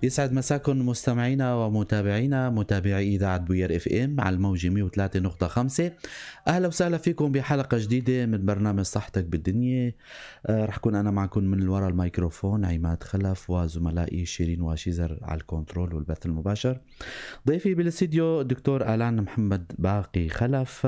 يسعد مساكم مستمعينا ومتابعينا متابعي إذاعة بوير FM على الموجة 103.5. أهلا وسهلا فيكم بحلقة جديدة من برنامج صحتك بالدنيا. رح كون أنا معكم من وراء الميكروفون عماد خلف وزملائي شيرين وشيزر على ال control والبث المباشر. ضيفي بالاستديو الدكتور آلان محمد باقي خلف،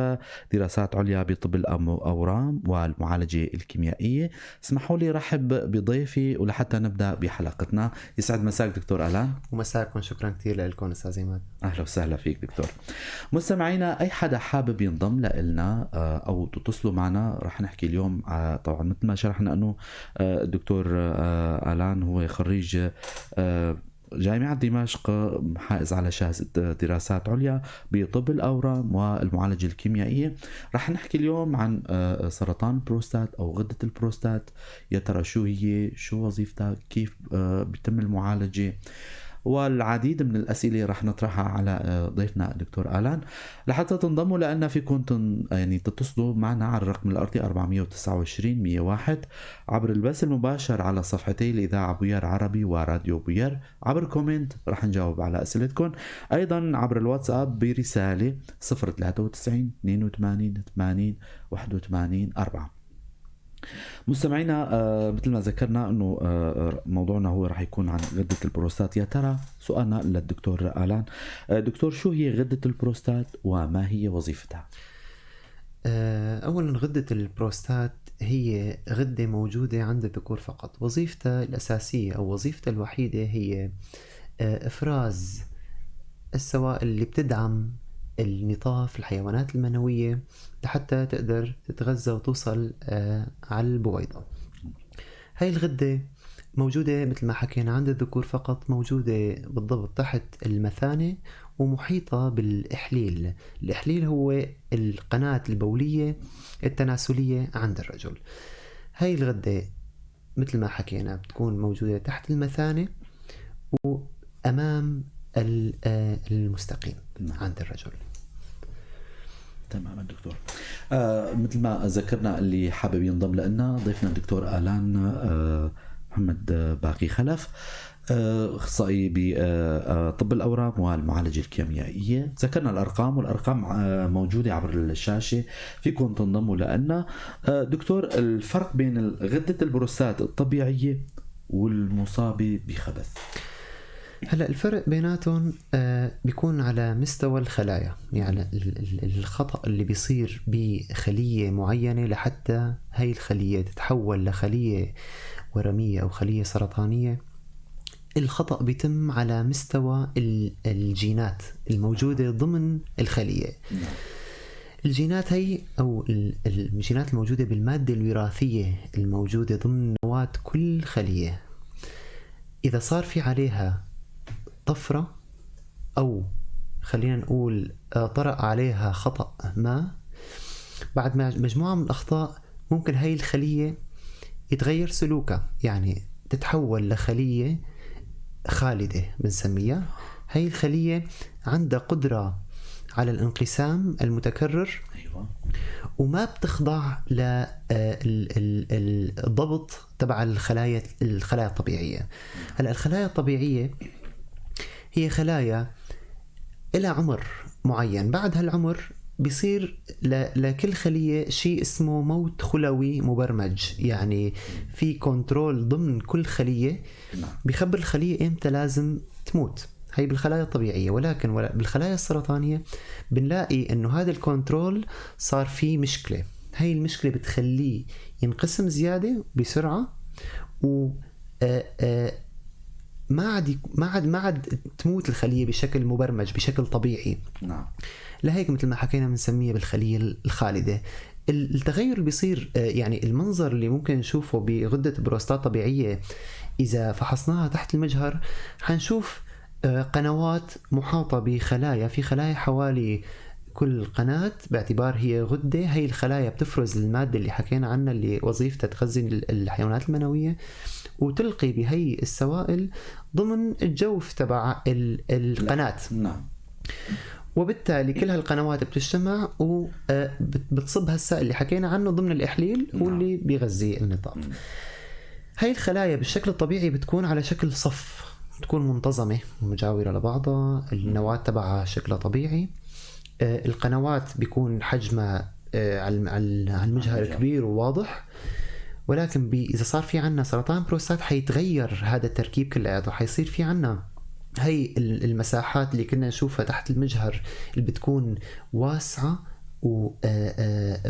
دراسات عليا بطب الأورام والمعالجة الكيميائية. اسمحوا لي رحب بضيفي ولحتى نبدأ بحلقتنا. يسعد مساك دكتور آلان. ومساكم، شكرا كثير لكم استاذ عماد. اهلا وسهلا فيك دكتور. مستمعينا، اي حدا حابب ينضم لنا او تتصلوا معنا، رح نحكي اليوم طبعا مثل ما شرحنا انه الدكتور آلان هو خريج جامعة دمشق، حائز على شهادة دراسات عليا بطب الأورام والمعالجة الكيميائية. رح نحكي اليوم عن سرطان البروستات أو غدة البروستات، يا ترى شو هي، شو وظيفتها، كيف بيتم المعالجة، والعديد من الأسئلة رح نطرحها على ضيفنا الدكتور آلان. لحتى تنضموا لنا فيكم يعني تتصلوا معنا على الرقم الأرضي 429 101، عبر البث المباشر على صفحتي الإذاعة بوير عربي وراديو بوير، عبر comment رح نجاوب على أسئلتكم، أيضا عبر الواتساب برسالة 093 82 80 81 4. مستمعينا، مثل ما ذكرنا انه موضوعنا هو رح يكون عن غدة البروستات. يا ترى سؤالنا للدكتور آلان، دكتور، شو هي غدة البروستات وما هي وظيفتها؟ اولا غدة البروستات هي غدة موجودة عند الذكور فقط. وظيفتها الأساسية أو وظيفتها الوحيدة هي إفراز السوائل اللي بتدعم النطاف الحيوانات المنوية لحتى تقدر تتغذى وتوصل على البويضة. هاي الغدة موجودة مثل ما حكينا عند الذكور فقط، موجودة بالضبط تحت المثانة ومحيطة بالإحليل. الإحليل هو القناة البولية التناسلية عند الرجل. هاي الغدة مثل ما حكينا بتكون موجودة تحت المثانة وأمام المستقيم عند الرجل. تماما دكتور. مثل ما ذكرنا، اللي حابب ينضم لنا ضيفنا الدكتور آلان محمد باقي خلف، اخصائي بطب الاورام والمعالجه الكيميائية. ذكرنا الارقام، والارقام موجودة عبر الشاشة، فيكم تنضموا لنا. دكتور، الفرق بين غده البروستات الطبيعية والمصابه بخبث؟ هلا الفرق بيناتهم بيكون على مستوى الخلايا، يعني الخطأ اللي بيصير بخلية معينة لحتى هاي الخلية تتحول لخلية ورمية أو خلية سرطانية. الخطأ بيتم على مستوى الجينات الموجودة ضمن الخلية. الجينات هي أو الجينات الموجودة بالمادة الوراثية الموجودة ضمن نواة كل خلية، إذا صار في عليها طفرة أو خلينا نقول طرأ عليها خطأ ما، بعد مجموعة من الأخطاء ممكن هاي الخلية يتغير سلوكها، يعني تتحول لخلية خالدة بنسميها. هاي الخلية عندها قدرة على الانقسام المتكرر. وما بتخضع للضبط تبع الخلايا الطبيعية. هلا الخلايا الطبيعية هي خلايا إلى عمر معين، بعد هالعمر بيصير لكل خلية شيء اسمه موت خلوي مبرمج، يعني في control ضمن كل خلية بيخبر الخلية إمتى لازم تموت. هي بالخلايا الطبيعية، ولكن بالخلايا السرطانية بنلاقي إنه هذا ال control صار فيه مشكلة. هاي المشكلة بتخليه ينقسم زيادة بسرعة، و ما عاد تموت الخلية بشكل مبرمج بشكل طبيعي. نعم. لهيك مثل ما حكينا بنسميها بالخلية الخالدة. التغير اللي بيصير، يعني المنظر اللي ممكن نشوفه بغدة بروستات طبيعية إذا فحصناها تحت المجهر، حنشوف قنوات محاطة بخلايا، في خلايا حوالي كل قناة باعتبار هي غدة. هي الخلايا بتفرز المادة اللي حكينا عنها اللي وظيفتها تخزن الحيوانات المنوية، وتلقي بهي السوائل ضمن الجوف تبع القناة. نعم. وبالتالي كل هالقنوات بتجتمع وبتصب هالسائل اللي حكينا عنه ضمن الإحليل. نعم. واللي بيغذي النطاف. هاي الخلايا بالشكل الطبيعي بتكون على شكل صف، تكون منتظمة مجاورة لبعضها، النواة تبعها شكلها طبيعي، القنوات بيكون حجمها على المجهر كبير وواضح. ولكن إذا صار في عنا سرطان بروستات حيتغير هذا التركيب كلياته، حيصير في عنا هي المساحات اللي كنا نشوفها تحت المجهر اللي بتكون واسعة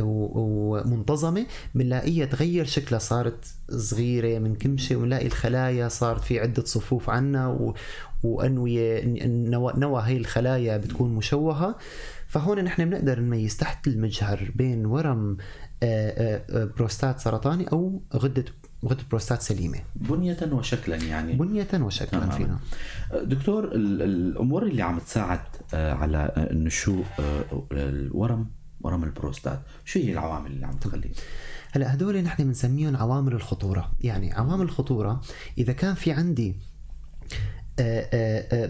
ومنتظمة، بنلاقيها تغير شكلها، صارت صغيرة من كمشة، ونلاقي الخلايا صارت في عدة صفوف عنا وأنوية نوى هي الخلايا بتكون مشوهة. فهون نحن بنقدر نميز تحت المجهر بين ورم بروستات سرطاني أو غدة بروستات سليمة بنية وشكلا، يعني بنية وشكلا فينا. دكتور، الأمور اللي عم تساعد على نشوء الورم، ورم البروستات، شو هي العوامل اللي عم تخليه؟ هلا هدول نحن بنسميهم عوامل الخطورة. يعني عوامل الخطورة إذا كان في عندي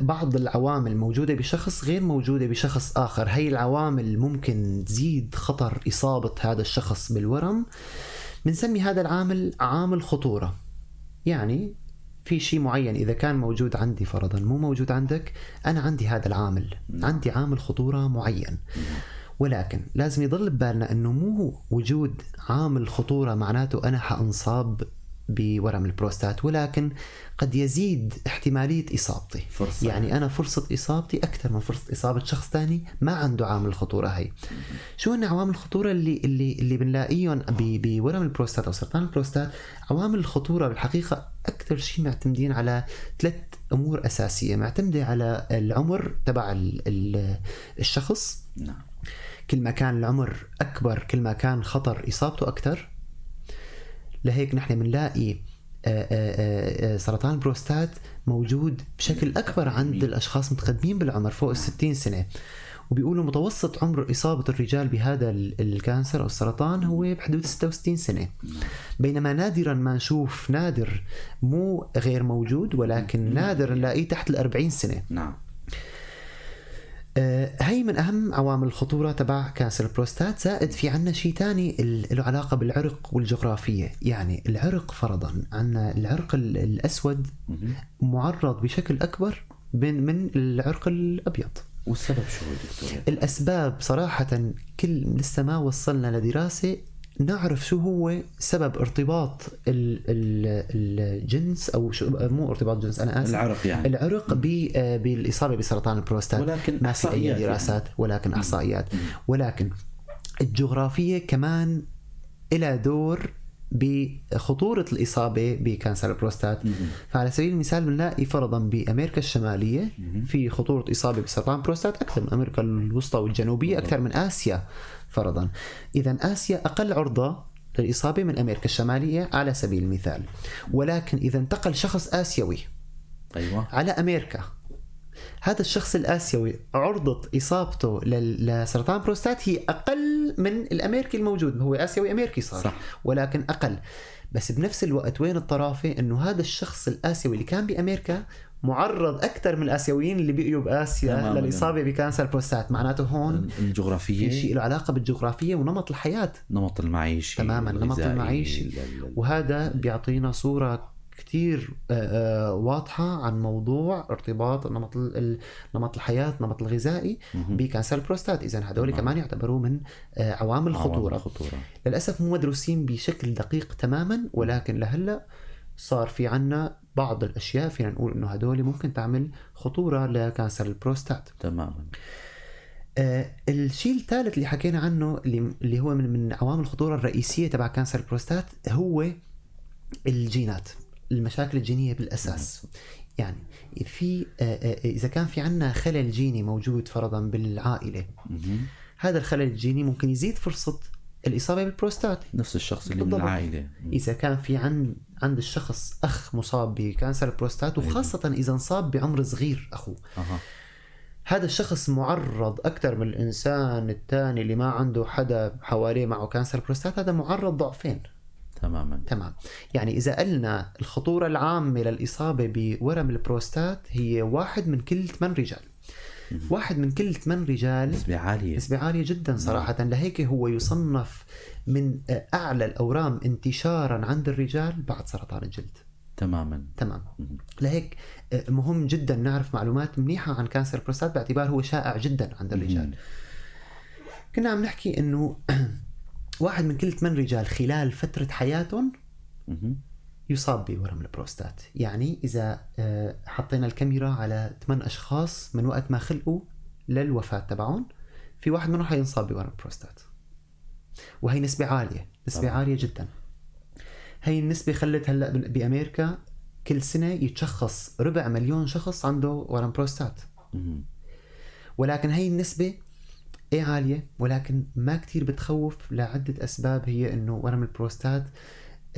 بعض العوامل موجودة بشخص غير موجودة بشخص آخر، هي العوامل ممكن تزيد خطر إصابة هذا الشخص بالورم، بنسمي هذا العامل عامل خطورة. يعني في شيء معين إذا كان موجود عندي فرضا مو موجود عندك، أنا عندي هذا العامل، عندي عامل خطورة معين. ولكن لازم يضل ببالنا أنه مو وجود عامل خطورة معناته أنا حأنصاب بورم البروستات، ولكن قد يزيد احتمالية إصابتي. فرصة. يعني أنا فرصة إصابتي أكثر من فرصة إصابة شخص تاني ما عنده عامل الخطورة هي. شو هن عوامل الخطورة اللي بنلاقيهم بورم البروستات أو سرطان البروستات؟ عوامل الخطورة بالحقيقة أكثر شيء معتمدين على 3 أمور أساسية. معتمدة على العمر تبع الشخص. نعم. كل ما كان العمر أكبر كل ما كان خطر إصابته أكثر. لهيك نحن بنلاقي سرطان البروستات موجود بشكل أكبر عند الأشخاص متقدمين بالعمر فوق 60 سنة، وبيقولوا متوسط عمر إصابة الرجال بهذا ال cancer أو السرطان هو بحدود 66 سنة، بينما نادرا ما نشوف، نادر مو غير موجود ولكن نادر نلاقيه تحت 40 سنة. نعم. هي من أهم عوامل الخطورة تبع cancer البروستات. زائد في عنا شيء تاني له علاقة بالعرق والجغرافية. يعني العرق فرضا عنا العرق الأسود معرض بشكل أكبر من العرق الأبيض. والسبب شو دكتور؟ الأسباب صراحة كل لسه ما وصلنا لدراسة نعرف شو هو سبب ارتباط الجنس أو شو، مو ارتباط جنس، أنا آسف، العرق، يعني العرق بالإصابة بسرطان البروستات. ولكن ما في أي دراسات يعني. ولكن إحصائيات. ولكن الجغرافية كمان إلى دور بخطورة الإصابة ب cancer البروستات. فعلى سبيل المثال بنلاقي فرضا بأمريكا الشمالية في خطورة إصابة بسرطان بروستات أكثر من أمريكا الوسطى والجنوبية، أكثر من آسيا فرضا. إذا آسيا أقل عرضة للإصابة من أمريكا الشمالية على سبيل المثال. ولكن إذا انتقل شخص آسيوي على أمريكا، هذا الشخص الآسيوي عرضة إصابته لسرطان بروستات هي أقل من الأمريكي الموجود، هو آسيوي أمريكي صار، صح. ولكن أقل. بس بنفس الوقت وين الطرافة؟ إنه هذا الشخص الآسيوي اللي كان بأمريكا معرض أكثر من الآسيويين اللي بقيوا بآسيا للإصابة ب cancer بروستات. معناته هون الجغرافية في شيء له علاقة بالجغرافية ونمط الحياة، نمط المعيشي، تماما، نمط المعيشي. وهذا بيعطينا صورة كتير واضحة عن موضوع ارتباط نمط الحياة، نمط الغذائي ب cancer البروستات. إذن هدول كمان يعتبروا من عوامل الخطورة. للأسف مو مدروسين بشكل دقيق تماما، ولكن لهلأ صار في عنا بعض الأشياء فينا نقول إنه هدول ممكن تعمل خطورة ل cancer البروستات. تماما. الشيء الثالث اللي حكينا عنه اللي هو من عوامل الخطورة الرئيسية تبع cancer البروستات هو الجينات، المشاكل الجينية بالأساس. يعني في إذا كان في عنا خلل جيني موجود فرضا بالعائلة، هذا الخلل الجيني ممكن يزيد فرصة الإصابة بالبروستات. نفس الشخص اللي من العائلة. إذا كان في عند الشخص أخ مصاب ب cancer البروستات، وخاصة إذا انصاب بعمر صغير أخوه، هذا الشخص معرض أكثر من الإنسان الثاني اللي ما عنده حدا حواليه معه cancer بروستات، هذا معرض ضعفين. تماما. تمام. يعني إذا قلنا الخطورة العامة للإصابة بورم البروستات هي 1 من كل 8 رجال. 1 من كل 8 رجال، نسبة عالية، نسبة عالية جدا صراحة. لهيك هو يصنف من أعلى الأورام انتشارا عند الرجال بعد سرطان الجلد. تماما. تمام. لهيك مهم جدا نعرف معلومات منيحة عن cancer البروستات باعتبار هو شائع جدا عند الرجال. كنا عم نحكي انه 1 من كل 8 رجال خلال فترة حياتهم يصاب بورم البروستات. يعني إذا حطينا الكاميرا على 8 أشخاص من وقت ما خلقوا للوفاة تبعهم، في واحد منهم حينصاب بورم البروستات، وهي نسبة عالية، نسبة طبعا. عالية جدا. هي النسبة خلت هلأ بأمريكا كل سنة يتشخص 250,000 شخص عنده ورم بروستات. ولكن هي النسبة ايه عالية، ولكن ما كتير بتخوف لعدة أسباب. هي إنه ورم البروستات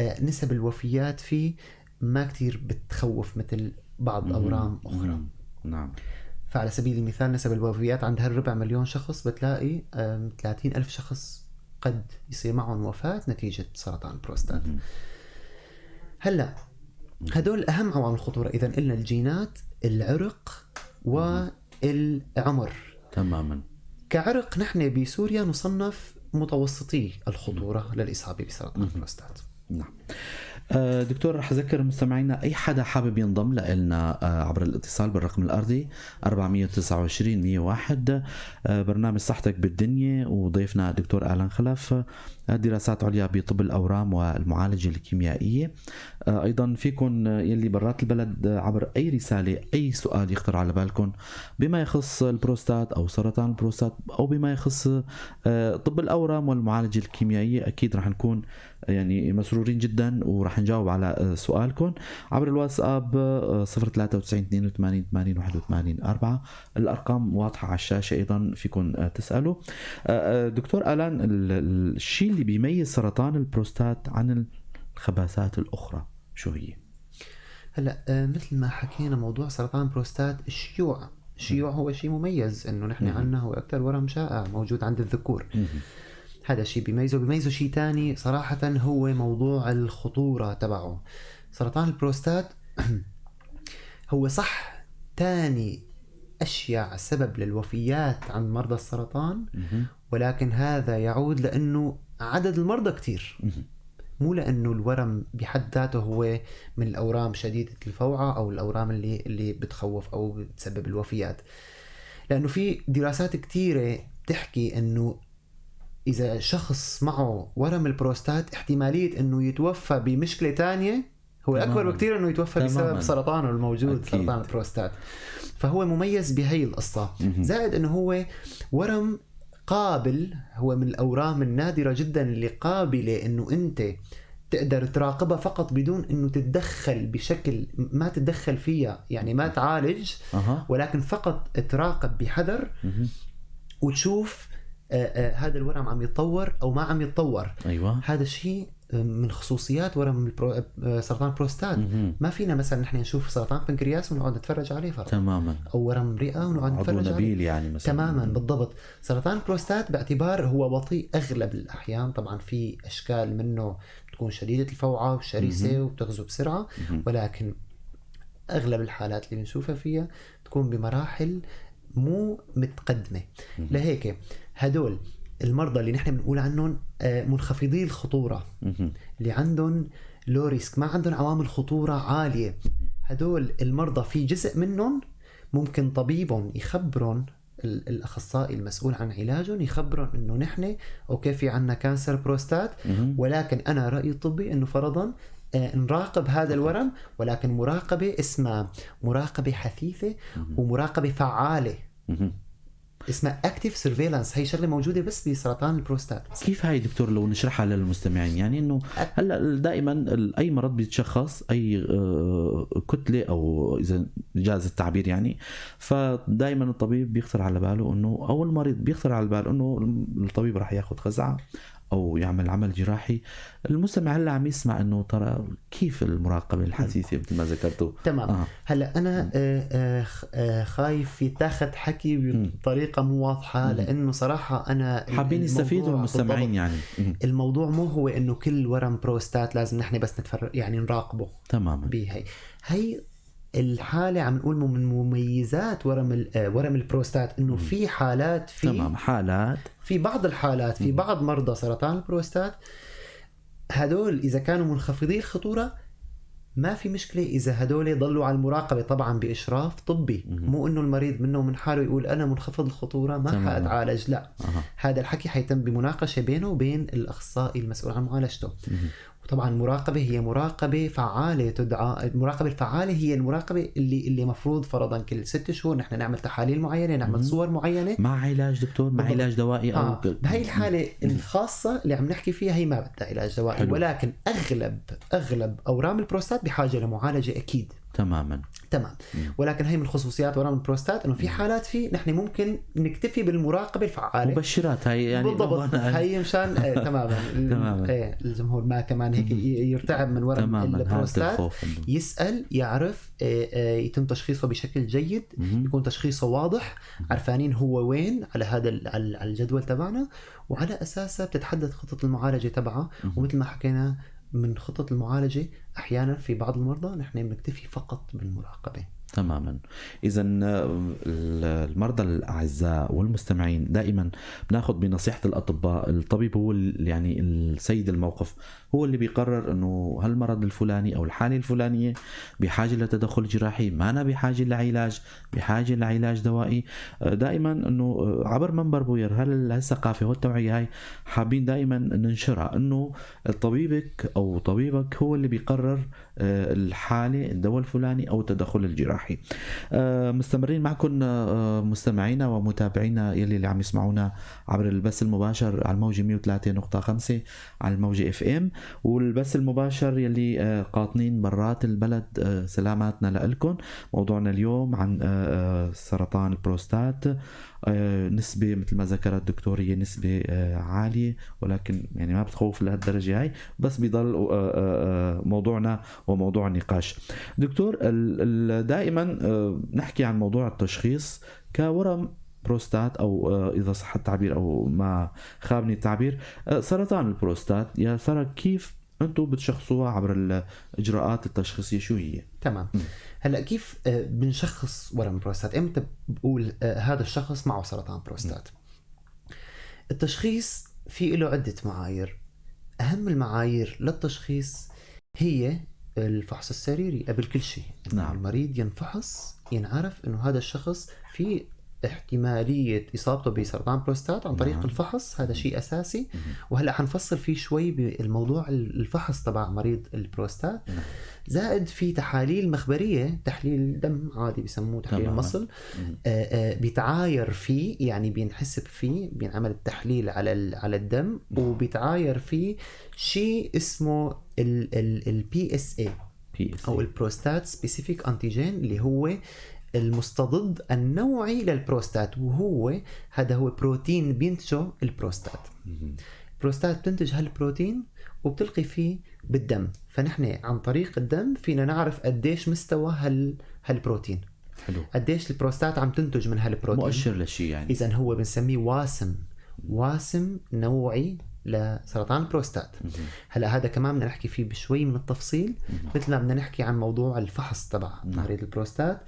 نسب الوفيات فيه ما كتير بتخوف مثل بعض أورام أخرى. نعم. فعلى سبيل المثال نسب الوفيات عند هال250,000 شخص بتلاقي 30,000 شخص قد يصير معهم وفاة نتيجة سرطان البروستات. هلا هدول أهم عوامل الخطورة. إذا قلنا الجينات، العرق، والعمر. تماما. كعرق نحن بسوريا نصنف متوسطي الخطورة للإصابة بسرطان البروستات. نعم. دكتور، رح أذكر مستمعينا أي حدا حابب ينضم لنا عبر الاتصال بالرقم الأرضي 429 101، برنامج صحتك بالدنيا، وضيفنا دكتور آلان خلف، دراسات عليا بطب الأورام والمعالجة الكيميائية. أيضا فيكن يلي برات البلد عبر أي رسالة، أي سؤال يخطر على بالكم بما يخص البروستات أو سرطان البروستات أو بما يخص طب الأورام والمعالجة الكيميائية، أكيد رح نكون يعني مسرورين جدا ورح نجاوب على سؤالكم عبر الواتساب 093 82 80 81 4. الأرقام واضحة على الشاشة، أيضا فيكم تسألوا. دكتور آلان، الشيء اللي بيميز سرطان البروستات عن الخباثات الأخرى شو هي؟ هلا مثل ما حكينا موضوع سرطان البروستات، الشيوع هو شيء مميز، انه نحن عنا هو اكثر ورم شائع موجود عند الذكور. هذا الشيء بيميزه. شيء ثاني صراحة هو موضوع الخطورة تبعه. سرطان البروستات هو صح ثاني أشيع سبب للوفيات عند مرضى السرطان، ولكن هذا يعود لأنه عدد المرضى كتير، مو لأنه الورم بحد ذاته هو من الأورام شديدة الفوعة أو الأورام اللي بتخوف أو بتسبب الوفيات. لأنه في دراسات كتيرة بتحكي أنه إذا شخص معه ورم البروستات احتمالية أنه يتوفى بمشكلة تانية هو أكبر بكتير أنه يتوفى بسبب سرطانه الموجود. أكيد. سرطان البروستات. فهو مميز بهي القصة. زائد أنه هو ورم قابل، هو من الأورام النادرة جدا اللي قابلة أنه أنت تقدر تراقبها فقط بدون أنه تتدخل بشكل ما تتدخل فيها، يعني ما تعالج، ولكن فقط تراقب بحذر وتشوف هذا الورم عم يتطور أو ما عم يتطور. أيوة. هذا الشيء من خصوصيات ورم سرطان البروستات. ما فينا مثلا نحن نشوف سرطان بنكرياس ونقعد نتفرج عليه فرق. تماما. او ورم رئه ونقعد نتفرج عليه يعني مثلا. تماما بالضبط. سرطان البروستات باعتبار هو بطيء اغلب الاحيان، طبعا في اشكال منه بتكون شديده الفوعه وشرسه وبتغزو بسرعه، ولكن اغلب الحالات اللي بنشوفها فيها تكون بمراحل مو متقدمه. لهيك هدول المرضى اللي نحن بنقول عنهم منخفضي الخطورة، اللي عندهم low risk، ما عندهم عوامل خطورة عالية، هدول المرضى في جزء منهم ممكن طبيبهم يخبرهم، الأخصائي المسؤول عن علاجهم يخبرهم إنه نحن okay في عنا cancer بروستات، ولكن أنا رأيي الطبي إنه فرضا نراقب هذا الورم، ولكن مراقبة اسمها مراقبة حثيثة ومراقبة فعالة. اسمها active surveillance. هي شغله موجوده بس بسرطان البروستات. كيف هاي دكتور لو نشرحها للمستمعين؟ يعني انه هلا دائما اي مرض بيتشخص، اي كتله او اذا جاز التعبير يعني، فدائما الطبيب بيخطر على باله انه، او المريض بيخطر على باله انه الطبيب راح ياخذ خزعه او يعمل عمل جراحي. المستمع هلا عم يسمع انه ترى كيف المراقبه الحثيثه مثل ما ذكرتوا. تمام. هلا انا خايف يتاخذ حكي بطريقه مو واضحه، لانه صراحه انا حابين يستفيدوا المستمعين. يعني الموضوع مو هو انه كل ورم بروستات لازم نحن بس نتفرج يعني نراقبه. تماما. بهي هي الحالة عم نقول من مميزات ورم البروستات انه في حالات، في تمام حالات، في بعض الحالات، في بعض مرضى سرطان البروستات هدول اذا كانوا منخفضي الخطورة ما في مشكلة إذا هدول ضلوا على المراقبة، طبعا بإشراف طبي. مو إنه المريض منه من حاله يقول أنا منخفض الخطورة ما حأتعالج، لا. هذا الحكي حيتم بمناقشة بينه وبين الأخصائي المسؤول عن معالجته. وطبعا المراقبة هي مراقبة فعالة، تدعى المراقبة الفعالة، هي المراقبة اللي مفروض فرضا كل 6 شهور نحن نعمل تحاليل معينة، نعمل صور معينة مع علاج دكتور، مع علاج دوائي أو بهي الحالة الخاصة اللي عم نحكي فيها هي ما بدها علاج دوائي. حلو. ولكن أغلب أورام البروستات بحاجة لمعالجة أكيد. تماما. تمام. ولكن هي من خصوصيات ورم البروستات انه في حالات في نحن ممكن نكتفي بالمراقبه الفعالة. مبشرات هي يعني بالضبط، هي مشان تماما. تماما. الجمهور ما كمان هيك يرتعب من ورم البروستات، يسال، يعرف، يتم تشخيصه بشكل جيد، يكون تشخيصه واضح، عرفانين هو وين على هذا على الجدول تبعنا، وعلى اساسه بتتحدد خطه المعالجة تبعه. ومثل ما حكينا من خطط المعالجة أحيانا في بعض المرضى نحن بنكتفي فقط بالمراقبة. تماما. إذا المرضى الأعزاء والمستمعين دائما بناخذ بنصيحة الأطباء. الطبيب هو يعني السيد الموقف، هو اللي بيقرر أنه هالمرض الفلاني أو الحالة الفلانية بحاجة لتدخل جراحي، ما أنا بحاجة لعلاج، بحاجة لعلاج دوائي. دائما أنه عبر منبر بوير هالثقافة والتوعية هاي حابين دائما ننشرها، أنه طبيبك أو طبيبك هو اللي بيقرر الحالة، الدواء الفلاني أو التدخل الجراحي. مستمرين معكم مستمعينا ومتابعينا يلي اللي عم يسمعونا عبر البث المباشر على الموجة 103.5 على الموجة FM، والبث المباشر يلي قاطنين برات البلد. سلاماتنا لكم. موضوعنا اليوم عن سرطان البروستات، نسبة مثل ما ذكرت الدكتور هي نسبة عالية، ولكن يعني ما بتخوف لهالدرجة هاي، بس بيضل موضوعنا وموضوع النقاش. دكتور، دائما نحكي عن موضوع التشخيص كورم بروستات، أو إذا صح التعبير أو ما خابني التعبير، سرطان البروستات. يا ترى كيف أنتم بتشخصوها عبر الإجراءات التشخيصية، شو هي؟ تمام. هلا كيف بنشخص ورم بروستات؟ امتى بقول هذا الشخص معه سرطان بروستات؟ التشخيص في له عدة معايير. أهم المعايير للتشخيص هي الفحص السريري قبل كل شيء. نعم. المريض ينفحص، ينعرف إنه هذا الشخص في احتمالية إصابته بسرطان بروستات عن طريق الفحص. هذا شيء أساسي. وهلأ حنفصل فيه شوي بالموضوع الفحص تبع مريض البروستات. زائد في تحاليل مخبرية، تحليل دم عادي بيسموه تحليل المصل، بيتعاير فيه، يعني بينحسب فيه، بينعمل التحليل على الدم، وبيتعاير فيه شيء اسمه ال PSA أو ال prostate specific antigen، اللي هو المستضد النوعي للبروستات، وهو هذا هو بروتين بينتجه البروستات. البروستات بتنتج هالبروتين وبتلقي فيه بالدم، فنحن عن طريق الدم فينا نعرف قديش مستوى هالبروتين. حلو. قديش البروستات عم تنتج من هالبروتين، مؤشر لشيء يعني. إذا هو بنسميه واسم نوعي لسرطان البروستات. هلا هذا كمان بدنا نحكي فيه بشوي من التفصيل، مثل ما بدنا نحكي عن موضوع الفحص تبع مريض البروستات.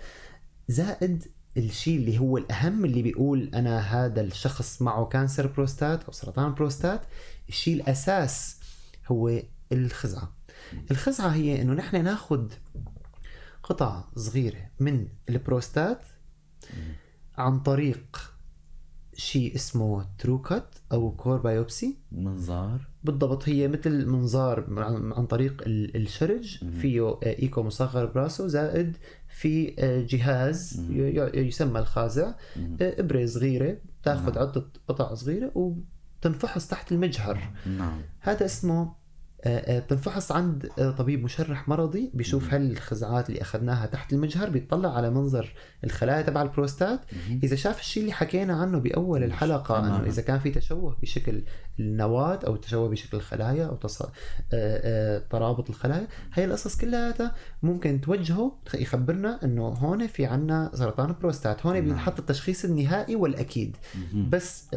زائد الشيء اللي هو الأهم اللي بيقول أنا هذا الشخص معه cancer بروستات أو سرطان بروستات، الشيء الأساس هو الخزعة. الخزعة هي إنه نحن ناخد قطعة صغيرة من البروستات عن طريق شيء اسمه Tru-cut أو core biopsy، منظار. بالضبط، هي مثل منظار عن طريق الشرج، فيه ايكو مصغر براسه، زائد في جهاز يسمى الخازع، إبرة صغيرة تاخذ عدة قطع صغيرة وتنفحص تحت المجهر. هذا اسمه بتنفحص عند طبيب مشرح مرضي، بيشوف هالخزعات اللي أخذناها تحت المجهر، بيطلع على منظر الخلايا تبع البروستات. إذا شاف الشيء اللي حكينا عنه بأول الحلقة، أنه إذا كان في تشوه بشكل النواة أو تشوه بشكل الخلايا أو ترابط الخلايا، هاي القصص كلها ممكن توجهه يخبرنا أنه هون في عنا سرطان بروستات. هون بينحط التشخيص النهائي والأكيد. بس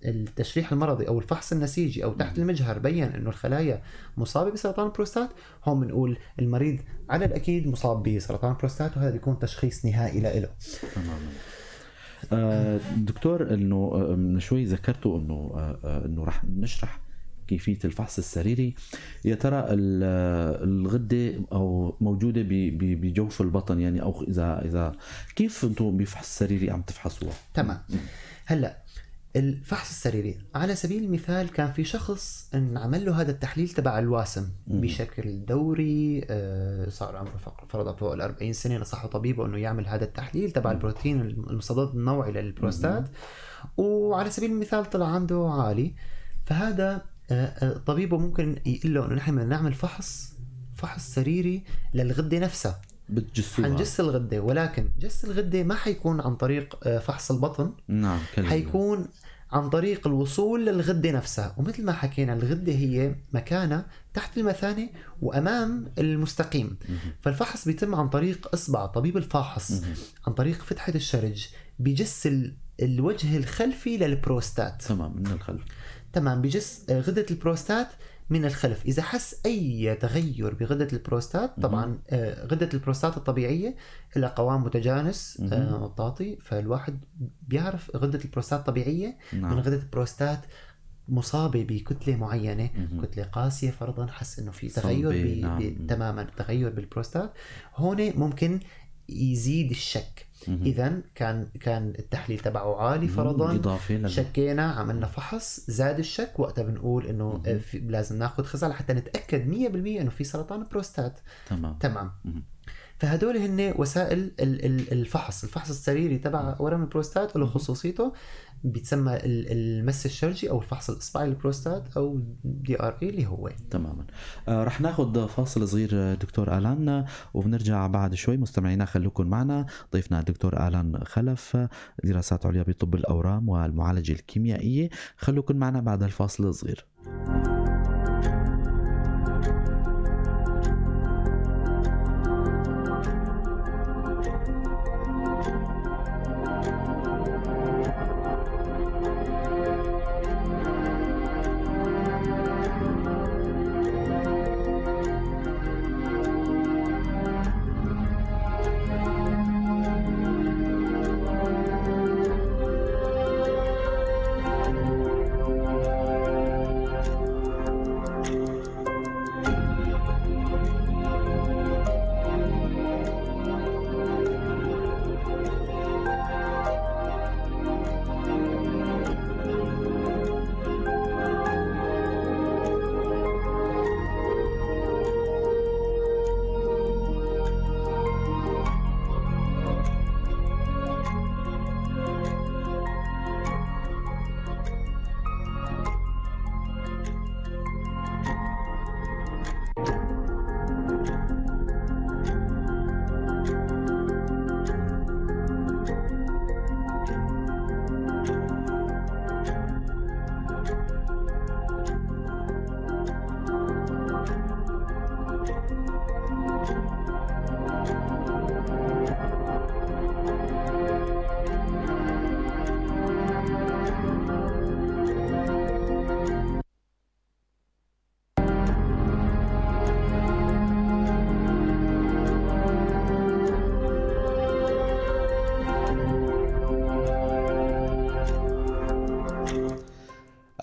التشريح المرضي أو الفحص النسيجي أو تحت المجهر بين أنه الخلايا مصابة بسرطان البروستات، هون بنقول المريض على الأكيد مصاب بسرطان البروستات، وهذا بيكون تشخيص نهائي له. تماما. دكتور، انه من شوي ذكرتوا انه رح نشرح كيفية الفحص السريري. يا ترى الغدة أو موجودة بجوف البطن يعني، أو إذا كيف أنتم بفحص السريري عم تفحصوها؟ تمام. هلا الفحص السريري على سبيل المثال كان في شخص انعمل له هذا التحليل تبع الواسم بشكل دوري، صار عمره فرضا فوق 40 سنة، نصحه طبيبه انه يعمل هذا التحليل تبع البروتين المستضد النوعي للبروستات، وعلى سبيل المثال طلع عنده عالي. فهذا طبيبه ممكن يقول له انه نحن بدنا نعمل فحص سريري للغدة نفسها، بتجسوها، حنجس الغدة، ولكن جس الغدة ما حيكون عن طريق فحص البطن، نعم، حيكون عن طريق الوصول للغدة نفسها. ومثل ما حكينا الغدة هي مكانها تحت المثانة وأمام المستقيم، فالفحص بيتم عن طريق إصبع طبيب الفاحص، عن طريق فتحة الشرج، بجس الوجه الخلفي للبروستات. تمام، من الخلف. تمام، بجس غدة البروستات من الخلف. إذا حس أي تغير بغدة البروستات، طبعا غدة البروستات الطبيعية لها قوام متجانس مطاطي، فالواحد بيعرف غدة البروستات طبيعية من غدة البروستات مصابة بكتلة معينة، كتلة قاسية فرضا، حس إنه في تغير تماما تغير بالبروستات، هون ممكن يزيد الشك. إذا كان التحليل تبعه عالي فرضا، شكينا، عملنا فحص، زاد الشك، وقتها بنقول إنه لازم ناخذ خزعة لحتى نتأكد 100% إنه في سرطان بروستات. تمام. فهدول هن وسائل الفحص السريري تبع ورم البروستات، وله خصوصيته، بيتسمى المس الشرجي او الفحص الاصبعي للبروستات او DRA اللي هو. تماما. رح ناخذ فاصل صغير دكتور آلان وبنرجع بعد شوي. مستمعينا خلوكم معنا، ضيفنا الدكتور آلان خلف، دراسات عليا بطب الاورام والمعالجه الكيميائية. خلوكم معنا بعد الفاصل الصغير.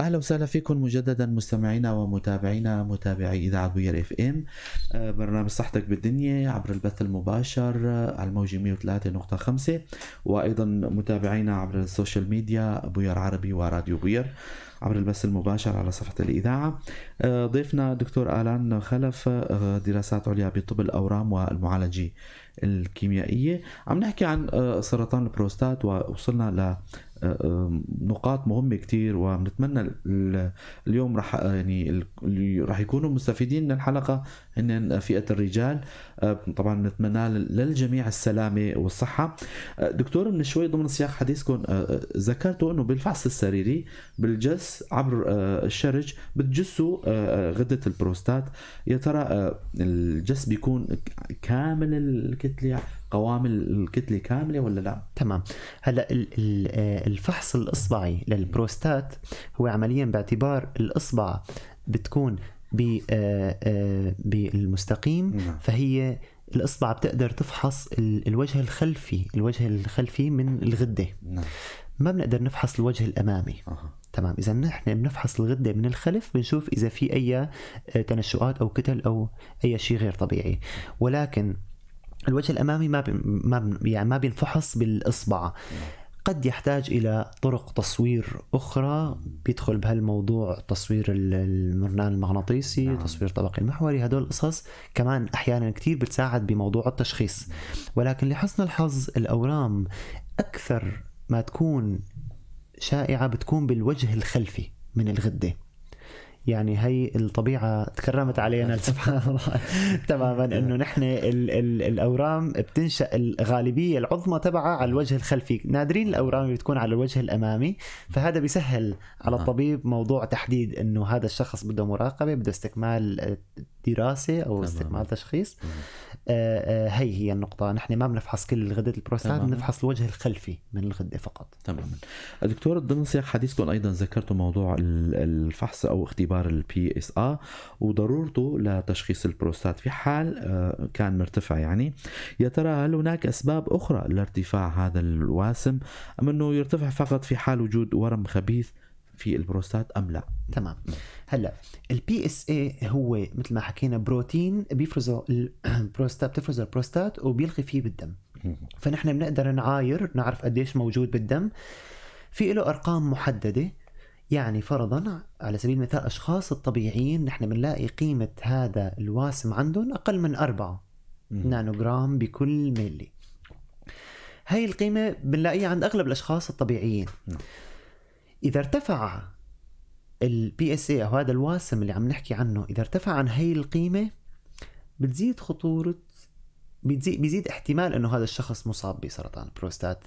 أهلا وسهلا فيكم مجددا مستمعينا ومتابعينا متابعي إذاعة بوير FM، برنامج صحتك بالدنيا عبر البث المباشر على الموجة 103.5، وأيضا متابعينا عبر ال social media بوير عربي وراديو بوير عبر البث المباشر على صفحة الإذاعة. ضيفنا دكتور آلان خلف، دراسات عليا بطب الأورام والمعالجة الكيميائية. عم نحكي عن سرطان البروستات ووصلنا ل نقاط مهمة كتير، ونتمنى اليوم رح يعني رح يكونوا مستفيدين من الحلقة هن فئة الرجال. طبعا نتمنى للجميع السلامة والصحة. دكتور، من شوي ضمن سياق حديثكم ذكرتوا انه بالفحص السريري بالجس عبر الشرج بتجسوا غدة البروستات. يا ترى الجس بيكون كامل الكتلة، قوام الكتلة كاملة ولا لا؟ تمام. هلا الفحص الإصبعي للبروستات هو عمليا باعتبار الإصبع بتكون بالمستقيم، فهي الإصبع بتقدر تفحص الوجه الخلفي، الوجه الخلفي من الغدة. ما بنقدر نفحص الوجه الأمامي. تمام. اذا نحن بنفحص الغدة من الخلف بنشوف اذا في اي تنشؤات او كتل او اي شيء غير طبيعي، ولكن الوجه الامامي ما بينفحص بالاصبع. قد يحتاج الى طرق تصوير اخرى، بيدخل بهالموضوع تصوير المرنان المغناطيسي. نعم. تصوير طبقي المحوري، هدول القصص كمان احيانا كثير بتساعد بموضوع التشخيص. ولكن لحسن الحظ الاورام اكثر ما تكون شائعة بتكون بالوجه الخلفي من الغدة. يعني هي الطبيعة تكرمت علينا سبحان الله تماما، انه نحن ال ال الاورام بتنشأ الغالبية العظمى تبعها على الوجه الخلفي، نادرين الاورام اللي بتكون على الوجه الامامي، فهذا بيسهل على الطبيب موضوع تحديد انه هذا الشخص بده مراقبة، بده استكمال دراسة او استكمال تشخيص. هي النقطة، نحن ما بنفحص كل غدة البروستات، بنفحص الوجه الخلفي من الغدة فقط. تماما. دكتور، ضمن سياق حديثكم ايضا ذكرتوا موضوع الفحص او اختبار ال PSA وضرورته لتشخيص البروستات في حال كان مرتفع. يعني يا ترى هل هناك اسباب اخرى لارتفاع هذا الواسم ام انه يرتفع فقط في حال وجود ورم خبيث في البروستات ام لا؟ تمام. هلا ال PSA هو مثل ما حكينا بروتين بيفرزه البروستات، بتفرزه البروستات وبيلقي فيه بالدم، فنحن بنقدر نعاير نعرف قديش موجود بالدم. في له ارقام محددة، يعني فرضا على سبيل المثال اشخاص الطبيعيين نحن بنلاقي قيمة هذا الواسم عندهم اقل من 4 نانوغرام بكل ملي. هاي القيمة بنلاقيها عند اغلب الاشخاص الطبيعيين. إذا ارتفع ال PSA أو هذا الواسم اللي عم نحكي عنه، إذا ارتفع عن هي القيمة بتزيد خطورة، بيزيد احتمال إنه هذا الشخص مصاب بسرطان البروستات.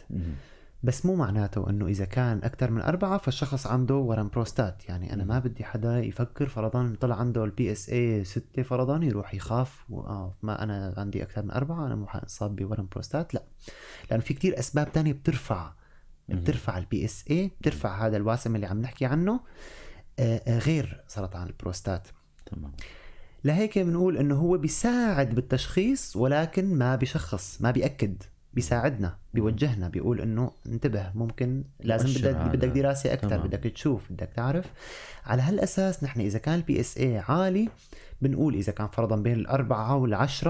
بس مو معناته إنه إذا كان أكثر من 4 فالشخص عنده ورم بروستات. يعني أنا ما بدي حدا يفكر فرضاً طلع عنده ال PSA 6 فرضاً يروح يخاف ما أنا عندي أكثر من 4 أنا مو حانصاب بورم بروستات. لا، لأنه في كتير أسباب تانية بترفع ال PSA، بترفع هذا الواسم اللي عم نحكي عنه غير سرطان البروستات. تمام. لهيك بنقول انه هو بيساعد بالتشخيص ولكن ما بيشخص، ما بيأكد، بيساعدنا، بيوجهنا، بيقول انه انتبه، ممكن لازم بدك دراسة اكثر، بدك تشوف، بدك تعرف. على هالاساس نحن اذا كان ال PSA عالي بنقول اذا كان فرضا بين 4 وال10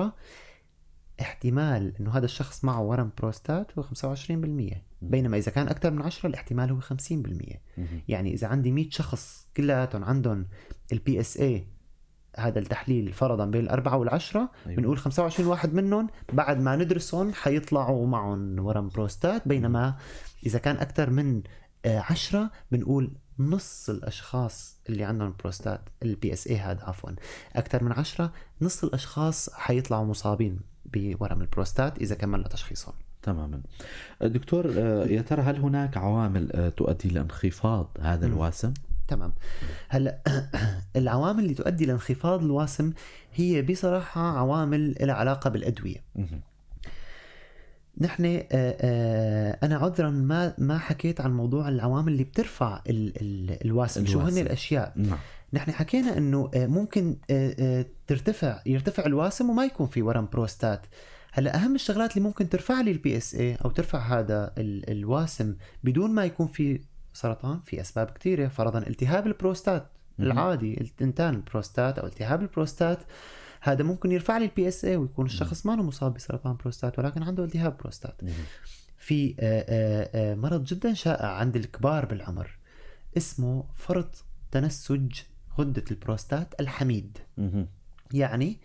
احتمال انه هذا الشخص معه ورم بروستات هو 25%، بينما اذا كان اكثر من 10 الاحتمال هو 50%. يعني اذا عندي 100 شخص كلياتهم عندهم ال PSA هذا التحليل فرضا بين 4 وال10، أيوة. بنقول 25 واحد منهم بعد ما ندرسهم حيطلعوا معهم ورم بروستات، بينما اذا كان اكثر من 10 بنقول نص الاشخاص اللي عندهم بروستات ال PSA هذا عفوا اكثر من 10، نص الاشخاص حيطلعوا مصابين بورم البروستات إذا كملنا تشخيصهم. تماما. دكتور، يا ترى هل هناك عوامل تؤدي لانخفاض هذا الواسم؟ تمام. هلا العوامل اللي تؤدي لانخفاض الواسم هي بصراحة عوامل لها علاقة بالأدوية. نحن أنا عذرا ما حكيت عن موضوع العوامل اللي بترفع الواسم، شو هن الأشياء. نعم. نحن حكينا انه ممكن يرتفع الواسم وما يكون في ورم بروستات. هلا اهم الشغلات اللي ممكن ترفع لي ال PSA او ترفع هذا الواسم بدون ما يكون في سرطان، في اسباب كثيرة. فرضا التهاب البروستات العادي، انتان البروستات او التهاب البروستات، هذا ممكن يرفع لي ال PSA ويكون الشخص ما مصاب بسرطان بروستات ولكن عنده التهاب بروستات. في مرض جدا شائع عند الكبار بالعمر اسمه فرط تنسج غدة البروستات الحميد. يعني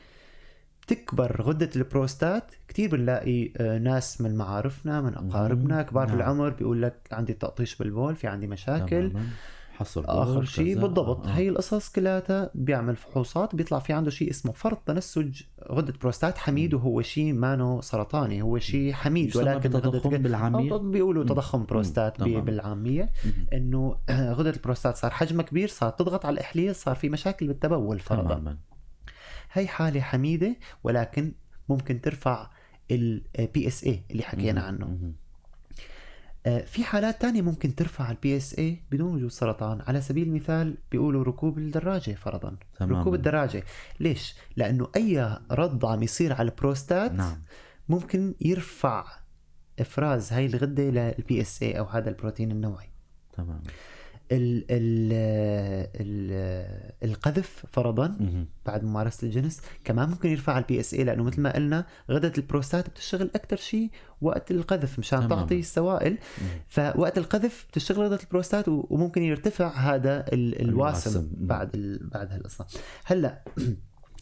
تكبر غدة البروستات كتير، بنلاقي ناس من معارفنا من أقاربنا كبار بالعمر بيقول لك عندي تقطيش بالبول، في عندي مشاكل، حصر آخر شيء بالضبط. هي القصص كلها بيعمل فحوصات بيطلع في عنده شيء اسمه فرط تنسج غدة بروستات حميد، وهو شيء مانو سرطاني، هو شيء حميد ولكن تضخم بالعامية بيقولوا تضخم بروستات بالعامية، انه غدة البروستات صار حجمها كبير، صار تضغط على الإحليل، صار في مشاكل بالتبول فرضا. هي حالة حميدة ولكن ممكن ترفع ال PSA اللي حكينا عنه. في حالات تانية ممكن ترفع ال PSA بدون وجود سرطان. على سبيل المثال بيقولوا ركوب الدراجة فرضا. تمام. ركوب الدراجة ليش؟ لأنه أي رض عم يصير على البروستات، نعم، ممكن يرفع إفراز هاي الغدة لل PSA أو هذا البروتين النوعي. تمام. ال ال ال القذف فرضا بعد ممارسة الجنس كمان ممكن يرفع ال PSA، لانه مثل ما قلنا غده البروستات بتشتغل اكثر شيء وقت القذف مشان تعطي السوائل. فوقت القذف بتشتغل غده البروستات وممكن يرتفع هذا الواسم بعد بعد هالقصة. هلا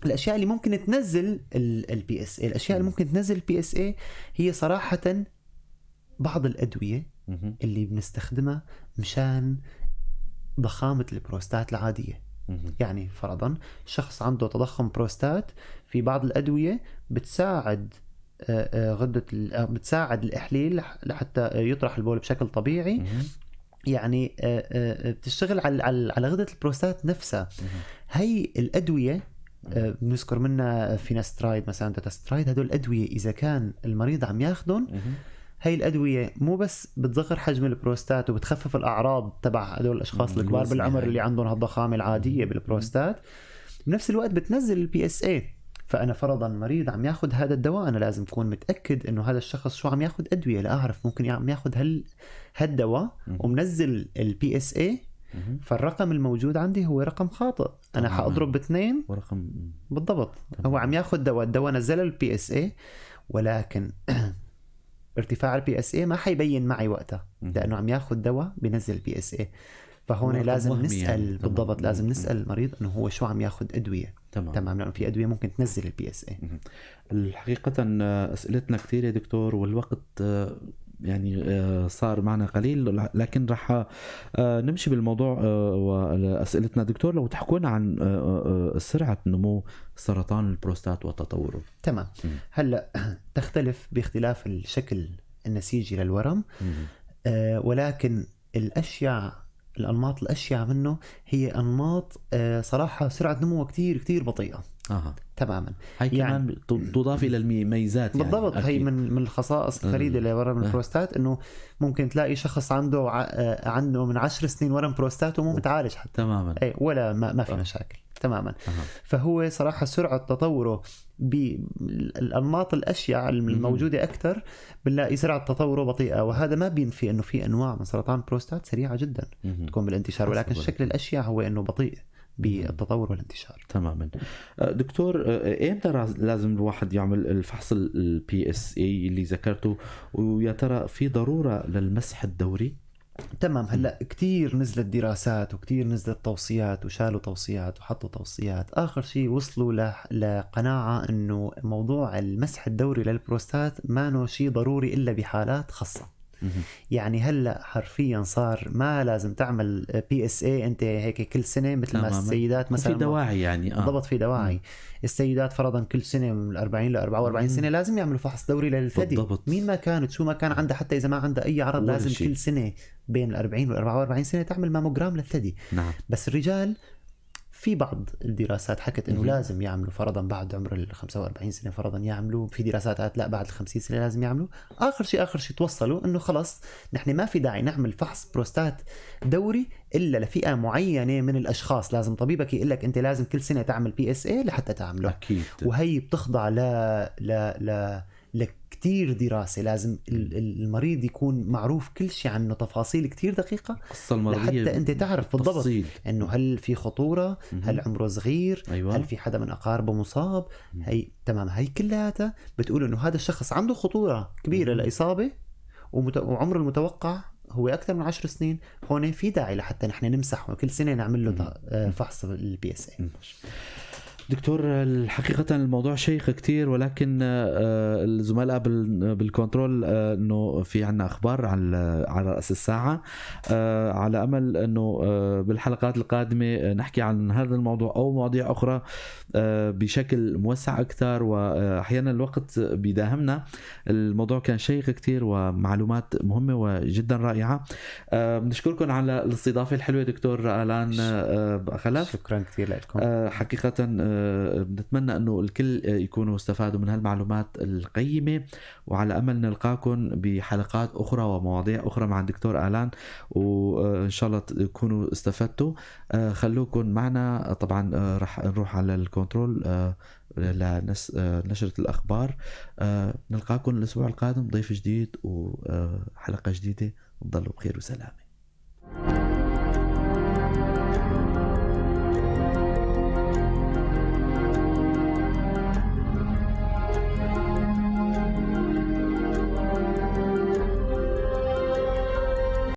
الاشياء اللي ممكن تنزل ال PSA، الاشياء اللي ممكن تنزل ال PSA هي صراحة بعض الادوية اللي بنستخدمها مشان ضخامه البروستات العادية. يعني فرضا شخص عنده تضخم بروستات، في بعض الادوية بتساعد غده بتساعد الاحليل لحتى يطرح البول بشكل طبيعي. يعني بتشتغل على غده البروستات نفسها. هي الادوية بنذكر منها فيناسترايد مثلا، dutasteride، هدول الادوية اذا كان المريض عم ياخذهم، هي الادوية مو بس بتصغر حجم البروستات وبتخفف الاعراض تبع هدول الاشخاص الكبار بالعمر اللي عندهم هالضخامه العادية بالبروستات، بنفس الوقت بتنزل ال PSA. فانا فرضا مريض عم ياخذ هذا الدواء، انا لازم اكون متاكد انه هذا الشخص شو عم ياخذ ادوية لاعرف ممكن عم ياخذ هالدواء ومنزل ال PSA، فالرقم الموجود عندي هو رقم خاطئ، انا حاضرب باثنين ورقم بالضبط. هو عم ياخذ دواء، الدواء نزل ال PSA، ولكن ارتفاع ال PSA ما حيبين معي وقتها لانه عم ياخذ دواء بنزل ال PSA. فهون لازم نسال يعني. بالضبط، لازم نسال المريض انه هو شو عم ياخذ ادوية. تمام، لانه في ادوية ممكن تنزل ال PSA. الحقيقة اسئلتنا كثير يا دكتور، والوقت يعني صار معنا قليل، لكن رح نمشي بالموضوع وأسئلتنا. دكتور، لو تحكونا عن سرعة نمو سرطان البروستات وتطوره. تمام. هلا تختلف باختلاف الشكل النسيجي للورم، ولكن الأشيع، الأنماط الأشيع منه هي أنماط صراحة سرعة نموها كتير كتير بطيئة. تماما. هاي كمان يعني تضاف الى الميزات يعني. بالضبط. هي من الخصائص الفريدة لورم البروستات، انه ممكن تلاقي شخص عنده من 10 سنين ورم بروستات ومو متعالج حتى. تماما. اي ولا ما في مشاكل. تماما. فهو صراحة سرعة تطوره بالانماط الاشيع الموجودة اكثر بنلاقي سرعة تطوره بطيئه، وهذا ما بينفي انه في انواع من سرطان البروستات سريعة جدا تكون بالانتشار، ولكن الشكل الاشيع هو انه بطيء بالتطور والانتشار. تماما. دكتور، امتى لازم الواحد يعمل الفحص ال PSA اللي ذكرته، ويا ترى في ضرورة للمسح الدوري؟ تمام. هلا كثير نزلت دراسات وكثير نزلت توصيات، وشالوا توصيات وحطوا توصيات، اخر شيء وصلوا لقناعة انه موضوع المسح الدوري للبروستات ما شيء ضروري الا بحالات خاصة. يعني هلا حرفيا صار ما لازم تعمل PSA انت هيك كل سنة مثل ما السيدات مثلا في دواعي يعني. بالضبط، في دواعي. السيدات فرضا كل سنة من 40 ل 44 سنة لازم يعملوا فحص دوري للثدي. بالضبط. مين ما كانت شو ما كان عندها، حتى اذا ما عندها اي عرض لازم شي. كل سنة بين 40 وال 44 سنة تعمل ماموجرام للثدي. نعم. بس الرجال في بعض الدراسات حكت انه لازم يعملوا فرضا بعد عمر ال 45 سنة، فرضا يعملوا، في دراسات قالت لا بعد ال 50 سنة لازم يعملوا. اخر شيء توصلوا انه خلص نحن ما في داعي نعمل فحص بروستات دوري الا لفئة معينة من الاشخاص، لازم طبيبك يقول لك انت لازم كل سنة تعمل PSA لحتى تعمله. اكيد. وهي بتخضع ل ل لكتير دراسة، لازم المريض يكون معروف كل شيء عنه، تفاصيل كتير دقيقة لحتى أنت تعرف بالضبط إنه هل في خطورة، هل عمره صغير، أيوة. هل في حدا من أقاربه مصاب. هي تمام، هي كلها بتقول إنه هذا الشخص عنده خطورة كبيرة للإصابة وعمره المتوقع هو أكثر من 10 سنين. هون في داعي لحتى نحن نمسح وكل سنة نعمل له فحص ال PSA. دكتور، الحقيقة الموضوع شيق كتير، ولكن الزملاء بالكنترول انه في عنا اخبار على رأس الساعة، على امل انه بالحلقات القادمة نحكي عن هذا الموضوع او مواضيع اخرى بشكل موسع اكثر، واحيانا الوقت بيداهمنا. الموضوع كان شيق كتير ومعلومات مهمة وجدا رائعة. بنشكركم على الاستضافة الحلوة دكتور آلان خلف. شكرا كثير لكم. حقيقة بنتمنى أنه الكل يكونوا استفادوا من هالمعلومات القيمة، وعلى أمل نلقاكم بحلقات أخرى ومواضيع أخرى مع الدكتور آلان، وإن شاء الله تكونوا استفدتوا. خلوكم معنا. طبعا رح نروح على الكنترول لنشرة الأخبار. نلقاكم الأسبوع القادم ضيف جديد وحلقة جديدة. تضلوا بخير وسلامة.